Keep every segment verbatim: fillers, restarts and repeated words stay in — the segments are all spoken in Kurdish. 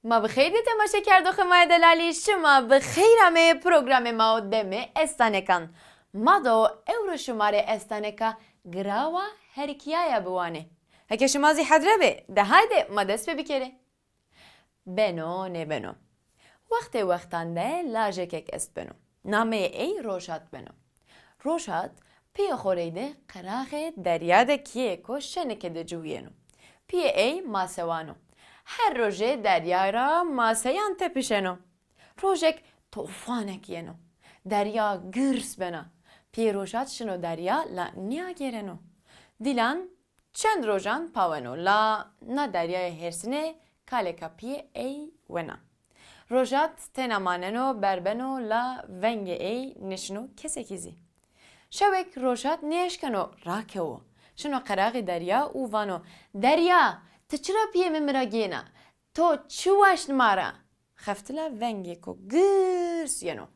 Ma bi xêr dî temaşekerdoxê ma yê delalî, şima bi xêr amê programê ma û demê estanekan. Ma do ewro şima rê estaneka Girawa Herikiyaya biwanê. Heke şima zî hedre bê, de hayde ma dest pê bikerê. Beno nêbeno. Wextê wextan de lajekek est beno. Nameyê ey Rojhat beno. Rojhat piyê xo reyde qeraxê derya de kiyêko şenike de ciwiyeno. Piyê ey masewan o. Her rojê derya ra maseyan tepişeno. Rojek tofanek yeno. Derya girs bena. Piyê Rojhat şino derya la niyagêreno. Dîlan çend rojan paweno la na deryayê hêrsine kaleka piyê ey wena. Rojhat têna maneno, berbeno la vengê ey nêşino kesekî zî. Şewek Rojhat nêeşkeno rakewo. Şino qeraxê derya û vano, Derya, ti çira piyê min mi ra gêna? To çi waşt ma ra? Xeftila vengêko girs yeno.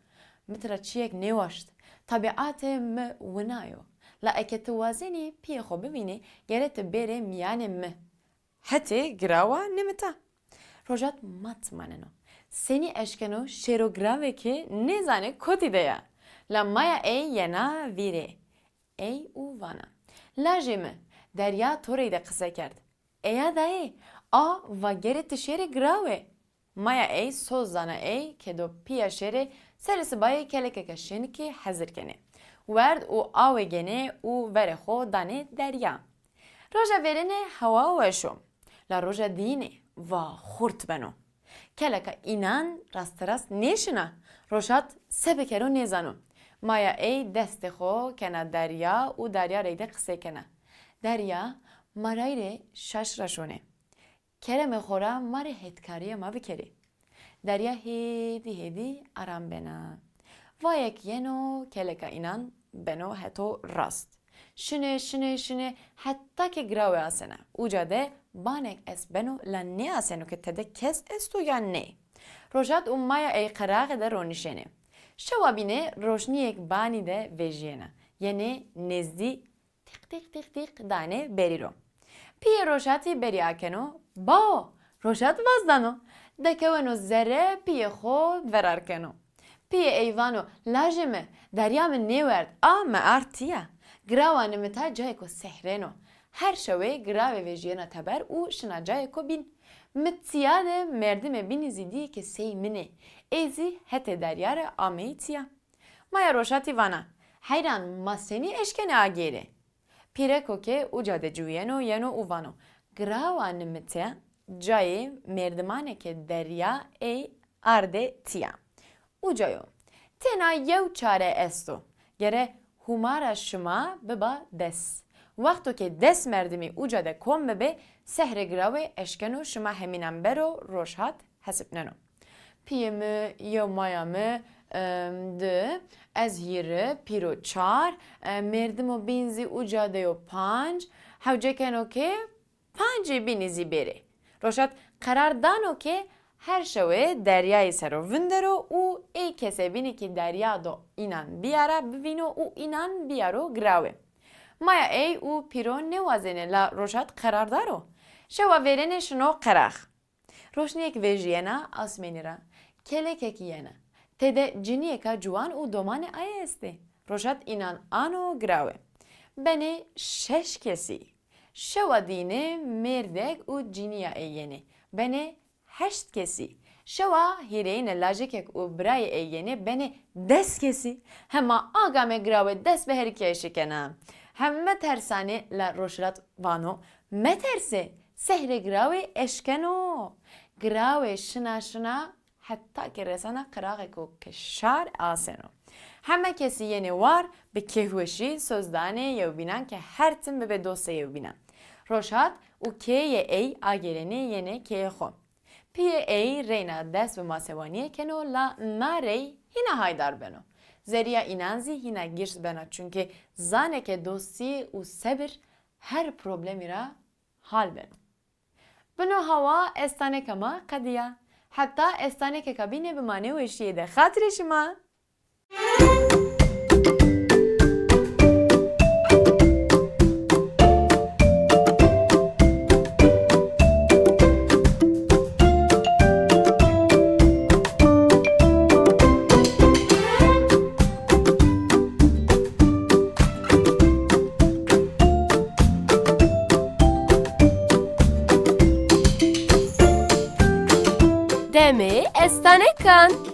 Mi ti ra çiyek nêwaşt. Tabiatê mi wina yo. La eke ti wazenî piyê xo bivînî, gere ti bêrê miyanê mi. Hetê girawa nimita. Rojhat mat maneno. Senî eşkeno şêro giravekê nêzane kotî de ya. La maya ey yena vîrê ey û vana, Lajê mi, derya to reyde qise kerd. Eya dayê, a va gere ti şêrê girawê. Maya ey soz dana ey ke do piya şêrê serê sibayê kelekeke şenikê hezir kenê. Werd û awê genê û verê xo danê derya. Roja vêrêne hewa weş o. La roja dîyînê va xurt beno. Keleka înan rasterast nêşina. Rojhat se bikero nêzano. Maya ey destê xo kena derya û derya reyde qisey kena. Derya, ma rayîrê şaş ra şonê. Keremê xo ra ma rê hêtkariya ma bikerê. Derya hêdî hêdî aram bena. Vayek yeno keleka înan beno heto rast. Şinê, şinê, şinê, heta ke girawê asena. Uca de banek est beno la nêaseno ke tede kes esto yan ney. Rojhat û maya ey qeraxê de ronişêne. Şewa bîne roşniyek banî de vejiyena. Yenê nêzdî tîq tîq tîq tîq danê berî ro. Piyê Rojhatî berî akeno, Bao! Rojhat vaz dano. Dekeweno zere piyê xo verar keno. Piyê ey vano, Lajê mi, derya mi nêwerd, a mi ard tiya. Girawa nimita cayêko sehrên o. Her şewê girawê vejiyena teber û şina cayêko bîn. Mi tiya de merdimê bînî zî dî ke sey min ê. Ê zî hetê derya re ameyî tiya. Maya Rojhatî vana, Heyran, ma senî eşkenê agêrê? Pîreko ke uca de ciwiyeno yeno û vano, Girawa nimite cayê merdimaneke derya ey arde tiya. Uca yo. Têna yew çare esto. Gere hûmara şima biba des. Wexto ke des merdimî uca de kom bibe, sehrê girawê eşkeno şima hemînan bero Rojhat hesibneno. Piyê mi, yew maya mi, em, di, ez hîri, pîro çar, e, mêrdimo bîn zî uca de yo panc, hewce keno ke pancê bînî zî bêrê. Rojhat qerar dano ke her şewê deryayê sero vindero û ê kesê bînî ke derya do înan biyara bivîno û înan biyaro girawê. Maya ey û pîro nêwazêne la Rojhat qerardar o. Şewa vêrêne şino qerax. Roşniyek vejiyena asmênî ra. Kelekek yena. Tede ciniyeka ciwan û domanê aye estê. Rojhat înan ano girawê. Benê şeş kesî. Şewa dîne mêrdek û ciniya ey yenê. Benê heşt kesî. Şewa hîrêyine lajekek û birayê ey yenê benê des kesî. Hema a game girawê dest bi herikiyayê şikena. Heme tersanê la Rojhat vano, Meterse, sehrê girawê eşkeno. Girawê şina şina heta ke resena qiraxeko ke şar aseno. Heme kesî yenê war, bi kêfweşî soz danê yewbînan ke her tim bibe dostê yewbînan. Rojhat û keyê ey agêrenê yenê keyê xo. Piyê ey reyna dest bi masewaniyê keno la na rey hîna haydar beno. Zerîya înan zî hîna girs bena çunkê zane ke dostî û sebir her problemî ra hal beno. Bino hawa estaneka ma qediya. Heta estanekeka bîne bi manê weşiyê de. Xatirê şima. Em ê estanekan.